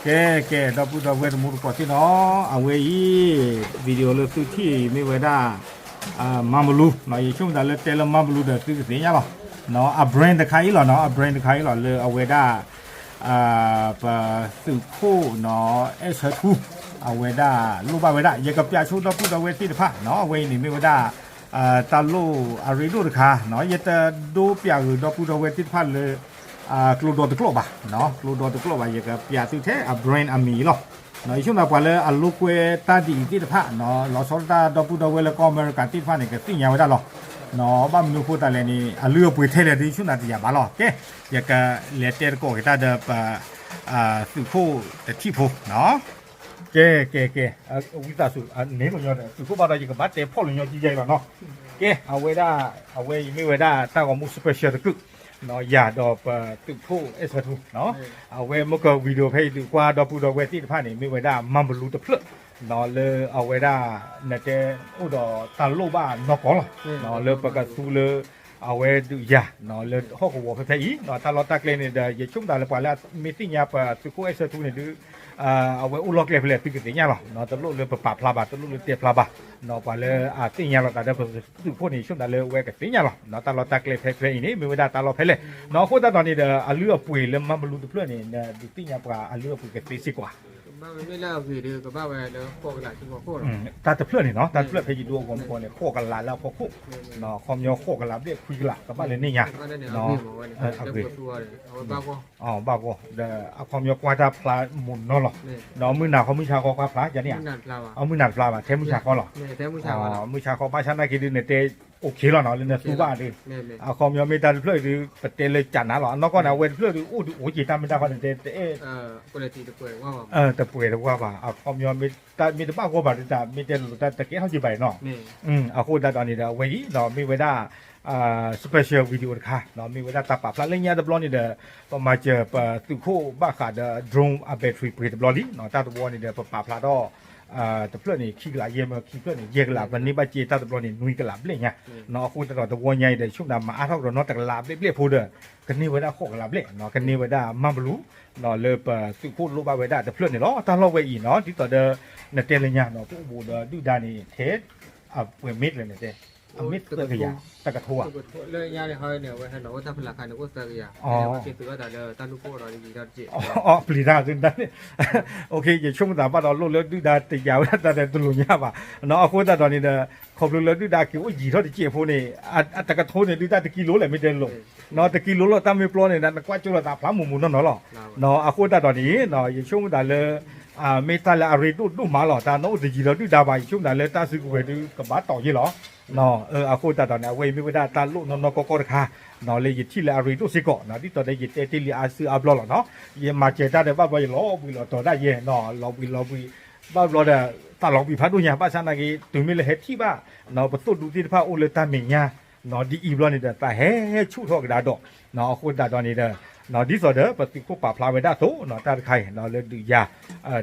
ကဲ ကဲ ဒီပုၢ်ဒီဝဲၢ်တံၤသကိးသ့ၣ်နီၤ, အဝဲအံၤ video လၢသုထံၣ်အံၤမ့ၢ်ဝဲဒၣ် မါဘလူးနီၤ, ယဆိကမိၣ်သးလၢတဲလၢမါဘလူးဒီးသုကသ့ၣ်ညါလီၤ. နီၤ အ brand တခါအံၤလီၤနီၤ, အ brand တခါအံၤလီၤ လၢအဝဲဒၣ် ပသုးခိၣ်နီၤ အဲၣ်ဆၢထူ အဝဲဒၣ်လိၣ်ဘၣ်ဝဲဒၣ်, ယကပျးဆိဒီပုၢ်ဒီဝဲၢ်သ့ၣ်တဖၣ်နီၤ, အဝဲအံၤန့ၣ်မ့ၢ်ဝဲဒၣ် တၢ်လိၣ်အရ့ဒိၣ်တခါနီၤ, ယတဒိပျးဂ့ၤဒီပုၢ်ဒီဝဲၢ်သ့ၣ်တဖၣ်လၢ ကျိဒီတကျိးဘၣ်, ကျိဒီတကျိးဘၣ် ယကပျးသုထဲအ brand အမံၤအံၤလီၤ. ယဆိကမိၣ်သးပှၤလၢအလိာ်ကွဲတၢ်ဒ်အံၤသ့ၣ်တဖၣ်နီၤ, လီၤဆီဒၣ်တၢ်ဒီပုၢ်ဒီဝဲၢ်လၢကီၢ်အမဲရကၤသ့ၣ်တဖၣ်န့ၣ် ကသ့ၣ်ညါဝဲဒၣ်လီၤ. ဘၣ်မနုၤအဃိသတးလဲၣ်န့ၣ် အလုၢ်အပှ့ၤထဲလဲၣ်ဒ်ယဆိကမိၣ်သးတယာ်ဘၣ်လီၤ. ကဲ ယကလဲၤတဲသကိးက့ၤတၢ်ဒီးပ သုးခိၣ်တထံၣ်ဖိနီၤ. ကဲ ကဲ ကဲ ဝံသးစူၤ န့ၣ်ကညီဒီး သုးခိၣ်ဘၣ်ဒီး ယကဘၣ်တဲဖီၣ်လၢညီကံယဲအံၤလီၤနီၤ. ကဲ အဝဲဒၣ် အဝဲအံၤမ့ၢ်ဝဲဒၣ်တၢ်ဂီၤမူ special တကုာ်နီၤ, ယၤဒီးပသုးခိၣ်အဲၣ်ဆၢထူနီၤ, အဝဲမ့ၢ်က video ဖဲအံၤဒုးကွၢ်ဒီပုၢ်ဒီဝဲၢ်သ့ၣ်တဖၣ်န့ၣ် မ့ၢ်ဝဲဒၣ်မါဘလူးတဖျၢၣ်နီၤ, လၢအဝဲဒၣ် နတဲအိၣ်ဒီးတၢ်လိၣ်ဘၣ်နီၢ်ကီၢ်လီၤ, လၢပကသူလၢ အဝဲဒုးယၤနီၤ လၢဟီၣ်ကဝီၤဖဲဖဲအံၤနီၤ, တၢ်လီၢ်တၢ်ကျဲန့ၣ်ဒီး ယဆိကမိၣ်သးလၢပှၤလၢမ့ၢ်သ့ၣ်ညါပသုးခိၣ်အဲၣ်ဆၢထူန့ၣ်ဒုး အဝဲအိၣ်လီၢ်ကျဲဖဲလဲၣ် သုကသ့ၣ်ညါလီၤ. တလိၣ်လၢပပာ်ဖျါဘၣ် တလိၣ်လၢတဲဖျါဘၣ်, ပှၤလၢအသ့ၣ်ညါလီၤသးဒီးပသုးခိၣ်န့ၣ် ယဆိကမိၣ်သးလၢအဝဲကသ့ၣ်ညါလီၤ. တၢ်လီၢ်တၢ်ကျဲဖဲဖဲအံၤန့ၣ် မ့ၢ်ဝဲဒၣ်တၢ်လီၢ်ဖဲလဲၣ်နီၤ, အဃိသတးဒီးန့ၣ်ဒီး အလုၢ်အပှ့ၤလၢမါဘလူးတဖျၢၣ်န့ၣ် နဒုးသ့ၣ်ညါပှၤအလုၢ်အပှ့ၤကသ့စ့ၢ်ကီးဧါ. တၢ်တဖျၢၣ်န့ၣ်နီၤ, တၢ်တဖျၢၣ်ဖဲယဒိအဂီၢ်မူကီၢ်န့ၣ် ဃိးကလးလၢအဖီခိၣ်, ခီပညီဃိးကလးဘျဲၣ်ခွံကလး ကဘၣ်လၢန့ၣ်ညါ, အဂ့ၢ် ဘၣ်ဂီၢ်, ဒီးအခီပညီကွၢ်တၢ်ဖျါမိၢ်နီၢ်လီၤ, ဒီးမုၢ်နၤခီမုၢ်ဆါခီကွၢ်ဖျါယန့ၣ်ဧါ, အမုၢ်နၤတဖျါဘၣ် ထဲမုၢ်ဆါခီလီၤ, မုၢ်ဆါခီဘၣ်ဆၣ်နာ်က့ဒုး နတဲ OK လီၤနီၤ လၢနသူဘၣ်ဒုး, အခီပညီမ့ၢ်တၢ်တဖျၢၣ်ဒုး ပတဲလၢကနၤလီၤ, အနီၢ်ကီၢ်န့ၣ် အဝဲတဖျၢၣ်ဒုး အိၣ်ဒုးအိၣ်က့ၤတၢ်မ့ၢ်တၢ်ခီန့ၣ် တဲတအဲၣ် တပှဲၤတဝါဘၣ်, အခီပညီ မ့ၢ်တဘၣ်ဂီၢ်ဘၣ်ဒုးတၢ် မ့ၢ်တဲလိၤလိၤတၢ်တကဲထီၣ်က့ၤဘၣ်အံၤနီၤ, အဃိသတးဒီးန့ၣ်ဒီး အဝဲအံၤနီၤ မ့ၢ်ဝဲဒၣ် special video တခါနီၤ, မ့ၢ်ဝဲဒၣ်တၢ်ပာ်ဖျါလၢညါတဘျီန့ၣ်ဒီး ပမၤစၢၤပသုးခိၣ်ဘၣ်ဃးဒီး drone အ battery ပှ့ၤတဘျီလံနီၤ, တၢ်တဝီန့ၣ်ဒီး ပပာ်ဖျါထီၣ် တဖျၢၣ်န့ၣ် ခံကလး ယဲၢ်မၢ ခံဖျၢၣ်န့ၣ် ယဲၢ်ကလး, ပန့ၢ်ဘၣ်စ့တၢ်တဘျီန့ၣ် နွံကလးဘျဲၣ်ညါနီၤ, အဃိသတးဒီးတဝီညါအံၤဒီး ယဆိကမိၣ်သးမၤအါထီၣ်ကဒီးနီတကလးဘျဲၣ်ဘျဲၣ်ဖိဒီး ကန့ၢ်ဝဲဒၣ်ဃိးကလးဘျဲၣ်နီၤ, ကန့ၢ်ဝဲဒၣ်မါဘလူးနီၤ လၢပသုးခိၣ်လိၣ်ဘၣ်ဝဲဒၣ်တဖျၢၣ်န့ၣ်လီၤ. တၢ်လီၢ်ဝဲအံၤနီၤ ဒ်သိးဒီး နတဲလၢညါနီၤ ကအိၣ်ဘူးဒီးဒုၣ်ဒါန့ၣ် ထဲ အပှဲၤမ့ၢ်တလဲၣ်န့ၣ်တဲ အမ့ၢ်သၢကယၤ တကထိဧါ လၢညါန့ၣ်ဟီန့ၣ် အဝဲဟဲလီၤအိၣ်တၢ်ဖီလာ်ခါန့ၣ် အိၣ်သၢကယၤ, အဝဲက့ၤသုးထီၣ်သးလၢတၢ်လူၢ်ခိၣ်ဒီးယံၤထီၣ်တက့ၢ်, အပျံၤတၢ်သုတၢ်န့ၣ်, ယဆိကမိၣ်သးဘၣ်ဒီးလိၣ်လၢဒုၣ်ဒါတယၤဝဲဒၣ်တၢ်ဒီးတလိၣ်ညါဘၣ်နီၤ, အဃိသတးဒီးန့ၣ်ဒီး ခီဖျိလၢဒုၣ်ဒါက့ၤအိၣ်ယံၤထီၣ်တက့ၢ်အဖိန့ၣ် အတကထိန့ၣ် ဒုၣ်ဒါတကံလိၤလဲၣ် မ့ၢ်တဲလိၤနီၤ, တကံလိၤလီၤ တၢ်မ့ၢ်ပျီန့ၣ်ဒီး နကွၢ်ကၠိလီၤသးဖျါမိၢ်မိၢ်နီၢ်နီၢ်လီၤ, အဃိသတးဒီးန့ၣ် ယဆိကမိၣ်သးလၢ မ့ၢ်တၢ်လၢအရ့ဒိၣ်ဒိၣ်မးလီၤ, တၢ်နအိၣ်တယံၤဒီးဒုၣ်ဒါဘၣ် ယဆိကမိၣ်သးလၢတၢ်စုကဝဲၤဒုးကဘၣ်တီၢ်ယဲလီၤ, အဃိသတးဒီးန့ၣ် အဝဲအံၤမ့ၢ်ဝဲဒၣ်တၢ်လိၣ်နီၢ်နီၢ်ကီၢ်ကီၢ်တခါ လၢယထံၣ်လၢအရ့ဒိၣ်စ့ၢ်ကီးနီၤ, ဒ်သိးဒီးယတဲတ့ၢ်လံအါစုအါဘျီလီၤနီၤ, ယမၤစၢၤတၢ်ဒီးဘၣ်ဘျီယလီၤဘှံးလီၤတီၤဒၣ်ယဲနီၤ, လီၤဘှံးလီၤဘှံး ဘၣ်ဘျီဒီး သးလီၤဘှံးဖးဒိၣ်ညါ, ဘၣ်ဆၣ်နာ်က့ တုၤမ့ၢ်လၢဟဲထံၣ်ဘၣ်နီၤ ပသိၣ်ဒူသ့ၣ်တဖၣ်အိၣ်လၢတၢ်မဲာ်ညါနီၤ ဒ်အံၤဘျီန့ၣ်ဒီး သးဟဲဆူၣ်ထီၣ်ကဒါဒီးနီၤ, အဃိသတးဒီးန့ၣ်ဒီး ဒ်သိးဒီးပသုးခိၣ်ပာ်ဖျါဝဲဒၣ်အသိးနီၤ တၢ်တခါအံၤနီၤ လၢဒုးယၤ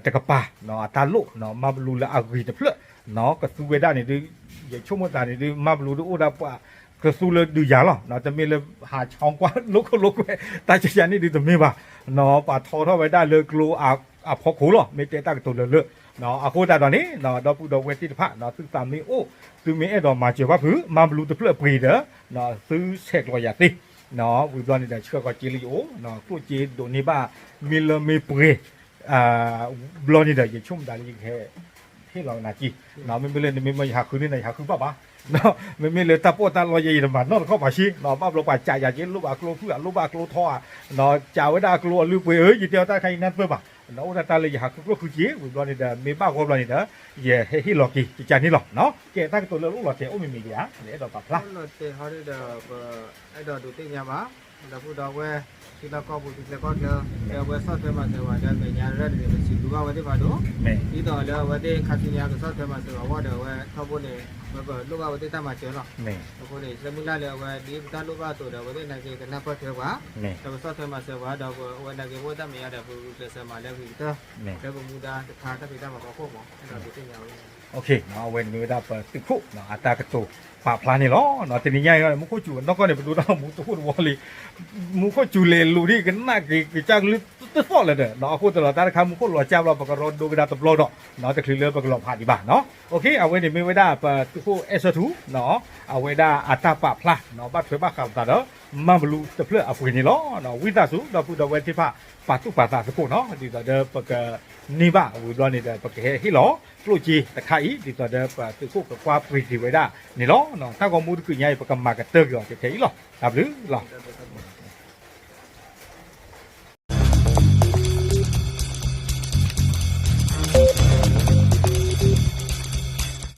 တကပၤနီၤ အတၢ်လိၣ်နီၤ မါဘလူးလၢအဂ့ၤတဖျၢၣ်နီၤ ကသူဝဲဒၣ်န့ၣ်ဒုး ယဆိကမိၣ်သးန့ၣ်ဒုး မါဘလူးဒုးအိၣ်ဒၣ်ပှၤ ကသူလၢဒုးယၤလီၤနီၤ, တမ့ၢ်လၢဟးဆီကွၢ်လိာ်ခိၣ်လိာ်ကွဲ တၢ်ကယၤန့ၣ်ဒုးတမ့ၢ်ဘၣ်နီၤ, ပှၤထီထီၣ်ဝဲဒၣ်လၢကျိအဖီခိၣ်လီၤ, မ့ၢ်တဲတၢ်ကတိၤလၢလၢ အဃိသတးဒီးန့ၣ် ဒီပုၢ်ဒီဝဲၢ်သ့ၣ်တဖၣ်နီၤ သုသးမ့ၢ်အိၣ် သုမ့ၢ်အဲၣ်ဒိးမၤစၢၤဘၣ်ဖုး မါဘလူးတဖျၢၣ်ပှ့ၤဒီး သုဆဲးကျိးယၤသ့နီၤ, ဝံၤဘျီန့ၣ်ဒီး ဆှၢဃီၤစ့လၢယအိၣ်နီၤ, ကျိၣ်စ့ဒိးန့ၢ်ဘၣ် မ့ၢ်လၢမ့ၢ်ပှ့ၤ ဘျီန့ၣ်ဒီး ယဆိကမိၣ်သးလၢယကဟဲ ဟ့ၣ်လီၤကနၤက့ၤ, မ့မ့ၢ်လၢနမ့ၢ်မၢယဟးဃုန့ၢ်နၤ ယဟးဃုဘၣ်ဘၣ်, မ့မ့ၢ်လၢတၢ်ပီးတၢ်လီယဲ ယတမၤနီတခီၣ်ဘၣ်ဆ့, ဘၣ်ဘျီပှၤကးယၤက့ၤ လိၣ်ဘၣ်ကျိဖုၣ် လိၣ်ဘၣ်ကျိထီဧါ, ကးဝဲဒၣ်အကျိအလုၢ်အပှ့ၤဧၢ, ယတဲအီၤတၢ်တခါအံၤနၢ်ပၢၢ်ဘၣ်, အိၣ်ဒၣ်တၢ်လၢယဟးဃုကျိၣ်ဃုစ့ ဝံၤဘျီန့ၣ်ဒီး မ့ၢ်ဘၣ်ဂီၢ်ဘျီန့ၣ်ဒီး ယဟဲဟ့ၣ်လီၤက့ၤ ကကန့ၣ်လီၤ. ကဲတၢ်ကတိၤလၢအိၣ်လီၤတဲာ်အိၣ်မ့ၢ်မ့ၢ်ဒံးဧါ, နအဲၣ်ဒိးပာ်ဖျါ အိၣ်လီၤတဲာ်ဟီဒီး ပအဲၣ်ဒိးဒုးသ့ၣ်ညါဘၣ် ဒီပုၢ်ဒီဝဲၢ် ထံလီၢ်ကီၢ်ပူၤ ထံချၢကီၢ်ချၢ လၢအဝဲဆီၣ်ထွဲမၤစၢၤဝဲဒီး မဲာ်ညါရၢၢ်န့ၣ် ပစံးဘျုးဘၣ်ဝဲသ့ၣ်ဖးဒိၣ်, ဒ်သိးလၢအဝဲသ့ၣ်ခါဆူညါကဆီၣ်ထွဲမၤစၢၤဝဲအဂီၢ်ဒီး အဝဲထီဘိန့ၣ် ပကလိၣ်ဘၣ်ဝဲသ့ၣ်တၢ်မၤစၢၤလီၤ. အဃိန့ၣ် လၢမုၢ်လၢ်လၢအဝဲဒ်ပတၢ်လိၣ်ဘၣ်အသိးဒီး အဝဲသ့ၣ်နာ်က့ကနၢ်ပၢၢ်ထွဲပှၤ, ဒီးပဆီၣ်ထွဲမၤစၢၤပှၤဒီး အဝဲနာ်က့ပအိၣ်တၢ်မဲာ်ညါဒီး ပဂုာ်ကျဲးစၢးမၤလၢအဂ့ၤကတၢၢ် လၢပမူဒါတခါတၢ်ဖံးတၢ်မၤဖီခိၣ်မး အဲၣ်ဒိးဒုးသ့ၣ်ညါဝဲ အဝဲန့ၣ်မ့ၢ်ဝဲဒၣ်ပသုးခိၣ်အတၢ်ကတိၤပာ်ဖျါန့ၣ်လီၤ. တနံၤညါအံၤ မူခိၣ်စူၤနီၢ်ကီၢ်န့ၣ် ပဒိတၢ်မူတဟိၣ်တဝီလံ, မူခိၣ်စူၤလဲၤလိာ်ဒ်ကနၣ်က့ၤကစၢ်ကလုၢ်တသီၣ်လၢၤဒီး အဃိသတးဒီး တၢ်တခါမူခိၣ်လီၤကၢ်ဘျီ ပကရီဒိကဒါတဘျီဒီး တချုးလၢပကလီၤဖးဒံးဘၣ်နီၤ. အဝဲန့ၣ်မ့ၢ်ဝဲဒၣ်ပသုးခိၣ်အဲၣ်ဆၢထူ အဝဲဒၣ်အတၢ်ပာ်ဖျါ ဘၣ်ထွဲဘၣ်ဃးလိာ်သးဒီး မၤဘလူးတဖျၢၣ်အပှ့ၤန့ၣ်လီၤ. ဝံသးစူၤ ဒီပုၢ်ဒီဝဲၢ်သ့ၣ်တဖၣ် ပာ်သူၣ်ပာ်သးသကိးနီၤ, ဒ်သိးဒီးပကန့ၢ်ဘၣ်ဝံၤဘျီန့ၣ်ဒီး ပကဟဲဟ့ၣ်လီၤ ကျိၣ်စ့တခါအံၤ ဒ်သိးဒီးပသုးခိၣ်ကကွၢ်ပှ့ၤက့ၤဝဲဒၣ်န့ၣ်လီၤ. တၢ်ဂီၤမူတကုးညါအံၤ ပကမၤကတၢၢ်က့ၤအီၤကထဲအံၤလီၤ. တၢ်ဘျုးလီၤ.